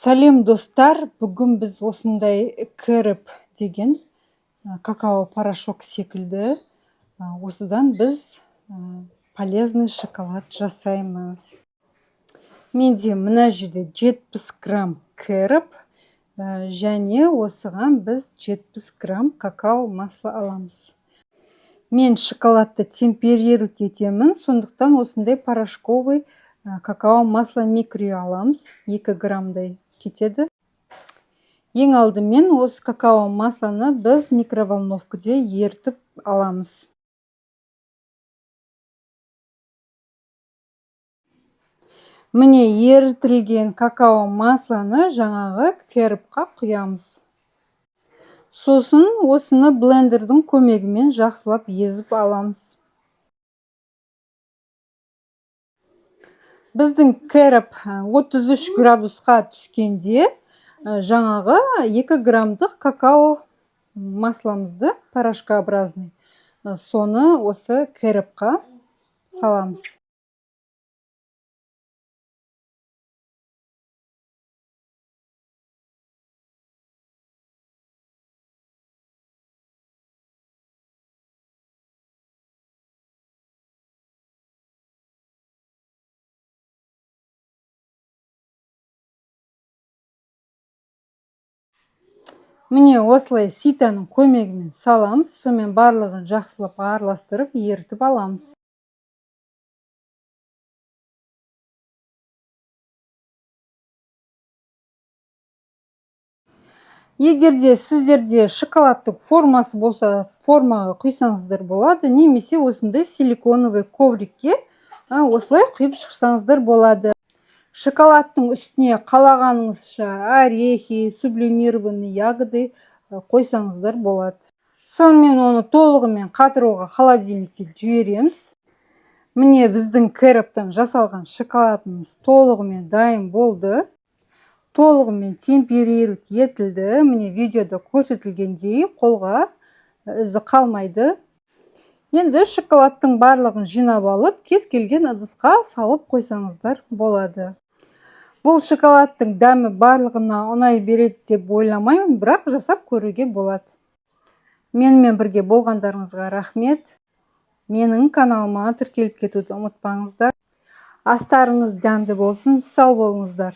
Сәлем, достар! Бүгін біз осындай кэроп деген какао порошок секілді, осыдан біз полезный шоколад жасаймыз. Менде мына жерде 70 грамм кэроп және осыған біз 70 грамм какао масло аламыз. Мен шоколадты темперировать етемін, сондықтан осындай порошковый какао масло микро аламыз, 2 граммдай кетеді. Ең алдымен осы какао маслоны біз микроволновкаде ерітіп аламыз. Міне, ерітілген какао маслоны жаңағы кэробқа құямыз. Сосын осыны блендердің көмегімен жақсылап езіп аламыз. Біздің кэроп 33 градусқа түскенде, жаңағы 2 граммдық какао масломызды, порошкообразный, соны осы кэробқа саламыз. Міне, осылай ситаның көмегімен саламыз, сонымен барлығын жақсылап араластырып, ерітіп аламыз. Егер де сіздерде шоколадтың формасы болса, формаға құйсаңыздар болады, немесе осындай силиконовый коврикке осылай құйып шықсаңыздар болады. Шоколадтың үстіне қалағаныңызша орехи, сублимированный ягоды қойсаңыздар болады. Сонымен оны толығымен қатыруға холодильникке жібереміз. Міне, біздің кэроптан жасалған шоколадымыз толығымен дайын болды. Толығымен темперировать етілді. Міне, видеода көрсетілгендей, қолға ізі қалмайды. Енді шоколадтың барлығын жинап алып, кез келген ыдысқа салып қойсаңыздар болады. Бұл шоколадтың дәмі барлығына ұнай береді деп ойламаймын, бірақ жасап көруге болады. Менімен бірге болғандарыңызға рахмет. Менің каналыма тіркеліп кетуді ұмытпаңыздар. Астарыңыз дәмді болсын, сау болыңыздар.